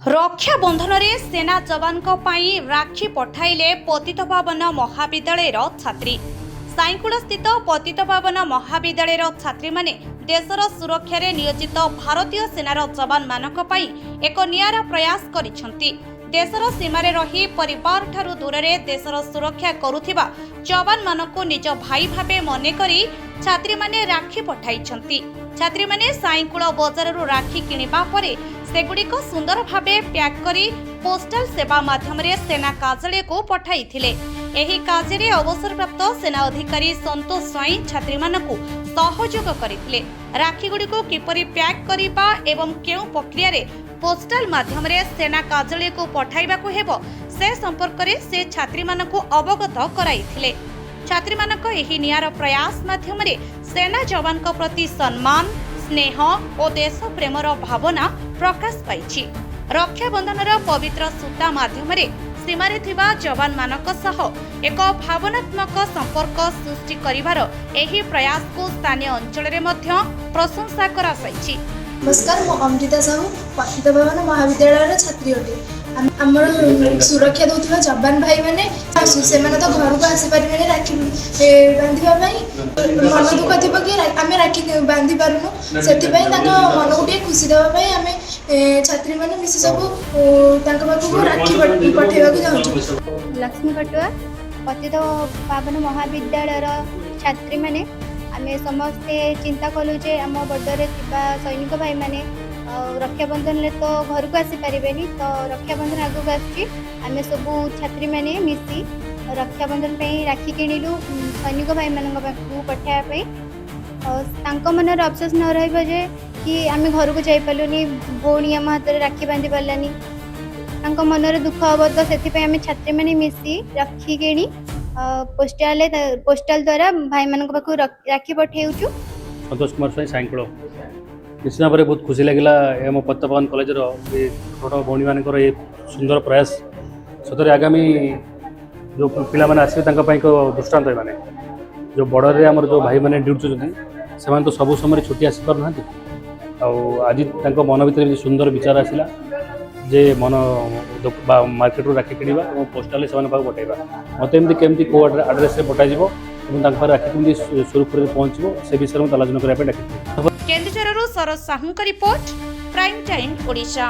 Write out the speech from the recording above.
ରକ୍ଷାବନ୍ଧନରେ ସେନା ଯବାନଙ୍କ ପାଇଁ ରାକ୍ଷୀ ପଠାଇଲେ ପତିତପାବନ ମହାବିଦ୍ୟାଳୟର ଛାତ୍ରୀ। ସାଇଁକୁଳସ୍ଥିତ ପତିତପାବନ ମହାବିଦ୍ୟାଳୟର ଛାତ୍ରୀମାନେ ଦେଶର ସୁରକ୍ଷାରେ ନିୟୋଜିତ ଭାରତୀୟ ସେନାର ଯବାନମାନଙ୍କ ପାଇଁ ଏକ ନିଆରା ପ୍ରୟାସ କରିଛନ୍ତି। ଦେଶର ସୀମାରେ ରହି ପରିବାରଠାରୁ ଦୂରରେ ଦେଶର ସୁରକ୍ଷା କରୁଥିବା ଯବାନମାନଙ୍କୁ ନିଜ ଭାଇ ଭାବେ ମନେକରି ଛାତ୍ରୀମାନେ ରାକ୍ଷୀ ପଠାଇଛନ୍ତି। ଛାତ୍ରୀମାନେ ସାଇଁକୁଳ ବଜାରରୁ ରାକ୍ଷୀ କିଣିବା ପରେ ସେଗୁଡ଼ିକ ସୁନ୍ଦର ଭାବେ ପ୍ୟାକ୍ କରି ପୋଷ୍ଟାଲ ସେବା ମାଧ୍ୟମରେ ସେନା କାର୍ଯ୍ୟାଳୟକୁ ପଠାଇଥିଲେ। ଏହି କାର୍ଯ୍ୟରେ ଅବସରପ୍ରାପ୍ତ ସେନା ଅଧିକାରୀ ସନ୍ତୋଷ ସ୍ୱାଇଁ ଛାତ୍ରୀମାନଙ୍କୁ ସହଯୋଗ କରିଥିଲେ। ରାକ୍ଷୀଗୁଡ଼ିକୁ କିପରି ପ୍ୟାକ୍ କରିବା ଏବଂ କେଉଁ ପ୍ରକ୍ରିୟାରେ ପୋଷ୍ଟାଲ ମାଧ୍ୟମରେ ସେନା କାର୍ଯ୍ୟାଳୟକୁ ପଠାଇବାକୁ ହେବ, ସେ ସମ୍ପର୍କରେ ସେ ଛାତ୍ରୀମାନଙ୍କୁ ଅବଗତ କରାଇଥିଲେ। ଛାତ୍ରୀମାନଙ୍କ ଏହି ନିଆରା ପ୍ରୟାସ ମାଧ୍ୟମରେ ସେନା ଯବାନଙ୍କ ପ୍ରତି ସମ୍ମାନ, ସ୍ନେହ ଓ ଦେଶପ୍ରେମର ଭାବନା ପ୍ରକାଶ ପାଇଛି। ରକ୍ଷାବନ୍ଧନର ପବିତ୍ର ସୂତା ମାଧ୍ୟମରେ ସୀମାରେ ଥିବା ଯବାନମାନଙ୍କ ସହ ଏକ ଭାବନାତ୍ମକ ସମ୍ପର୍କ ସୃଷ୍ଟି କରିବାର ଏହି ପ୍ରୟାସକୁ ସ୍ଥାନୀୟ ଅଞ୍ଚଳରେ ମଧ୍ୟ ପ୍ରଶଂସା କରାଯାଇଛି। ନମସ୍କାର, ମୁଁ ଅମୃତା ସାହୁ, ପତିତପାବନ ମହାବିଦ୍ୟାଳୟର ଛାତ୍ରୀ ଅଟେ। ଆମର ସୁରକ୍ଷା ଦେଉଥିବା ଯବାନ ଭାଇମାନେ, ସେମାନେ ତ ଘରକୁ ଆସିପାରିବେନି ରାକ୍ଷୀ ବାନ୍ଧିବା ପାଇଁ। ମନ ଦୁଃଖ ଥିବ କି ଆମେ ରାକ୍ଷୀ ବାନ୍ଧି ପାରୁନୁ। ସେଥିପାଇଁ ତାଙ୍କ ମନକୁ ଟିକେ ଖୁସି ଦେବା ପାଇଁ ଆମେ ଛାତ୍ରୀମାନେ ମିଶି ସବୁ ତାଙ୍କ ପାଖକୁ ରାକ୍ଷୀ ପଠାଇବାକୁ ଚାହୁଁଛୁ। ଲକ୍ଷ୍ମୀ ଖଟୁଆ, ପତିତ ପାବନ ମହାବିଦ୍ୟାଳୟର ଛାତ୍ରୀମାନେ ଆମେ ସମସ୍ତେ ଚିନ୍ତା କଲୁ ଯେ ଆମ ବର୍ଡ଼ରରେ ଥିବା ସୈନିକ ଭାଇମାନେ ଆଉ ରକ୍ଷାବନ୍ଧନରେ ତ ଘରକୁ ଆସିପାରିବେନି। ତ ରକ୍ଷାବନ୍ଧନ ଆଗକୁ ଆସୁଛି। ଆମେ ସବୁ ଛାତ୍ରୀମାନେ ମିଶି ରକ୍ଷାବନ୍ଧନ ପାଇଁ ରାକ୍ଷୀ କିଣିଲୁ ସୈନିକ ଭାଇମାନଙ୍କ ପାଖକୁ ପଠାଇବା ପାଇଁ। ଆଉ ତାଙ୍କ ମନରେ ଅଫସୋସ ନ ରହିବ ଯେ କି ଆମେ ଘରକୁ ଯାଇପାରିଲୁନି, ଭଉଣୀ ଆମ ହାତରେ ରାକ୍ଷୀ ବାନ୍ଧି ପାରିଲାନି। ତାଙ୍କ ମନରେ ଦୁଃଖ ହବ। ତ ସେଥିପାଇଁ ଆମେ ଛାତ୍ରୀମାନେ ମିଶି ରାକ୍ଷୀ କିଣି ପୋଷ୍ଟାଲ ଦ୍ୱାରା ଭାଇମାନଙ୍କ ପାଖକୁ ରାକ୍ଷୀ ପଠେଉଛୁ। ସନ୍ତୋଷ କୁମାର ସ୍ୱାଇଁ, ସାଇଁକୁଳ। ନିଶ୍ଚିତ ଭାବରେ ବହୁତ ଖୁସି ଲାଗିଲା ଏ ଆମ ପତିତପାବନ କଲେଜର ଏ ଛୋଟ ଭଉଣୀମାନଙ୍କର ଏ ସୁନ୍ଦର ପ୍ରୟାସ। ସତରେ ଆଗାମୀ ଯେଉଁ ପିଲାମାନେ ଆସିବେ, ତାଙ୍କ ପାଇଁ ଏକ ଦୃଷ୍ଟାନ୍ତ। ଏମାନେ ଯେଉଁ ବର୍ଡ଼ରରେ ଆମର ଯେଉଁ ଭାଇମାନେ ଡ୍ୟୁଟି କରୁଛନ୍ତି, ସେମାନେ ତ ସବୁ ସମୟରେ ଛୁଟି ଆସିପାରୁନାହାନ୍ତି। ଆଉ ଆଜି ତାଙ୍କ ମନ ଭିତରେ ବି ସୁନ୍ଦର ବିଚାର ଆସିଲା ଯେ ମନ ବା ମାର୍କେଟରୁ ରାକ୍ଷୀ କିଣିବା ଏବଂ ପୋଷ୍ଟାଲରେ ସେମାନଙ୍କ ପାଖକୁ ପଠାଇବା। ମୋତେ ଏମିତି କେମିତି କେଉଁ ଆଡ୍ରେସରେ ପଠାଯିବ ଏବଂ ତାଙ୍କ ପାଖରେ ରାକ୍ଷୀ କେମିତି ସୁରୁଖୁରୁରେ ପହଞ୍ଚିବ, ସେ ବିଷୟରେ ମୁଁ ଆଲୋଚନା କରିବା ପାଇଁ ଡାକିଥିଲି। କେନ୍ଦୁଝରରୁ ସରୋଜ ସାହୁଙ୍କ ରିପୋର୍ଟ, ପ୍ରାଇମ୍ ଟାଇମ୍ ଓଡ଼ିଶା।